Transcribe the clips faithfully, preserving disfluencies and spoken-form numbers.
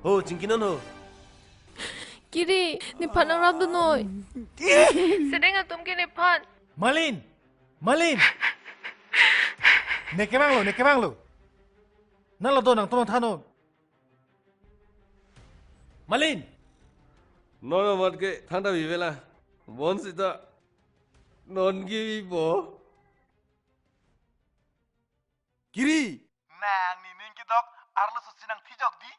Ho, chingki non ho. Kiri, nephan nangrapdun noi. Sedeng atum ke nephan. Malin! Malin! Ne kevanglo, ne kevanglo. Nanglo do nangtum than non. Malin! Non amat ke thangta bivela. Bonsita non ke bipo. Kiri! Nang nening kedok arloso si nangthijok di?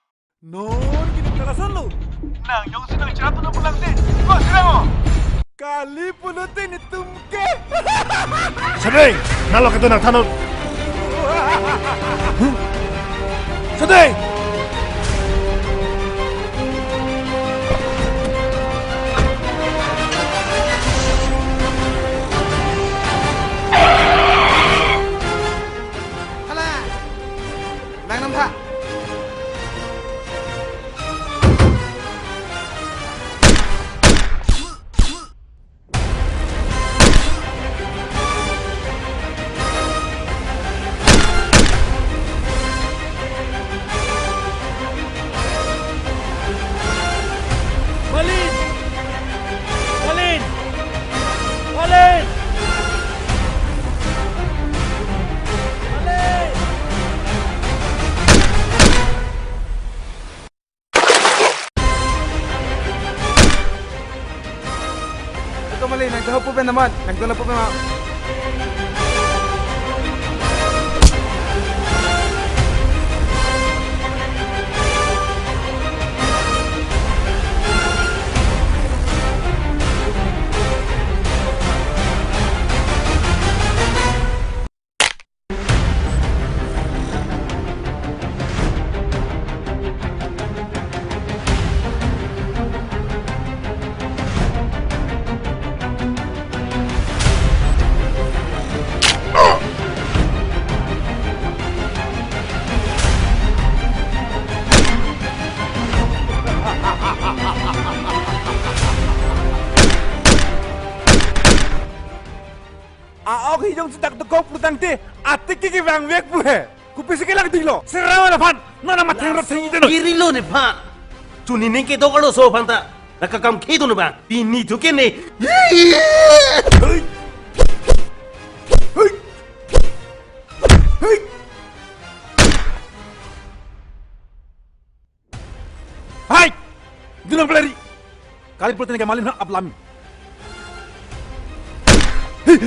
Non kini kalasan lo. Nang jongsi nangcherap tu nangpulang te. Kok sirang o? Kali pulote netum ke. Sadeng, nanglo kedo nangthan non. Huh? Sadeng! Hala! Nang namtha. Malin! Malin! Malin! Malin! Ito mali, nagdaho po ba naman? Nagdala po ba, ma'am? A-ok hijong si dak dokok pulotangte, atik ke kevang vek pu he. Kopisi kelang dinglo. Sirang aphan, nana mathang rap thang ite no. Kirilo nephan. Chuni ning kedok arloso aphan ta. Nangkakam khe do ne ba. Pini thu ke ne. Hei! Hei! Hei! Hai! Dunang pelari. Kali pulote neke Malin ha aplami. Te.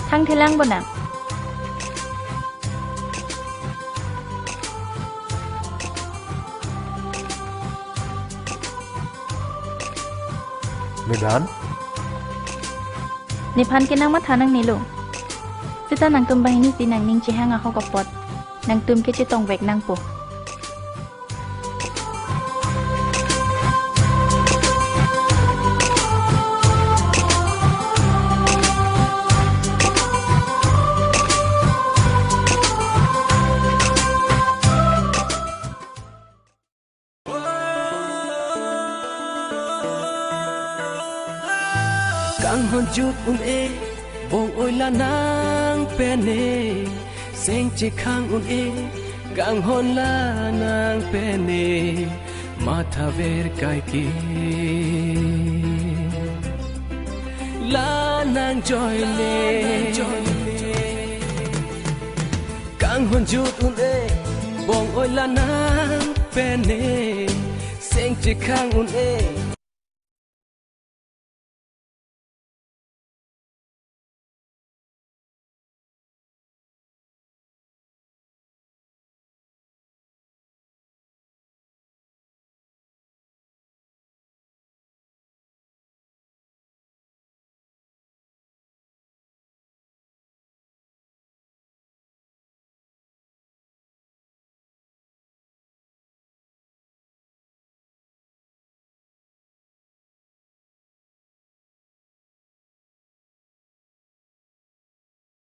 Thangthelang bonang. Medan? Nephan ke nangmatha nangnelo. Seta nangtum banghini si nangning chehang ahok apot nangtum ke chetongvek nangpo. Kanghon jut un-e, bong-oi la nang pen e. Seng chekhang un-e, kanghon la nang pen e. Mathaver kaike, la nang joy le. Kanghon jut un-e, bong-oi la nang pen e. Seng chekhang un-e,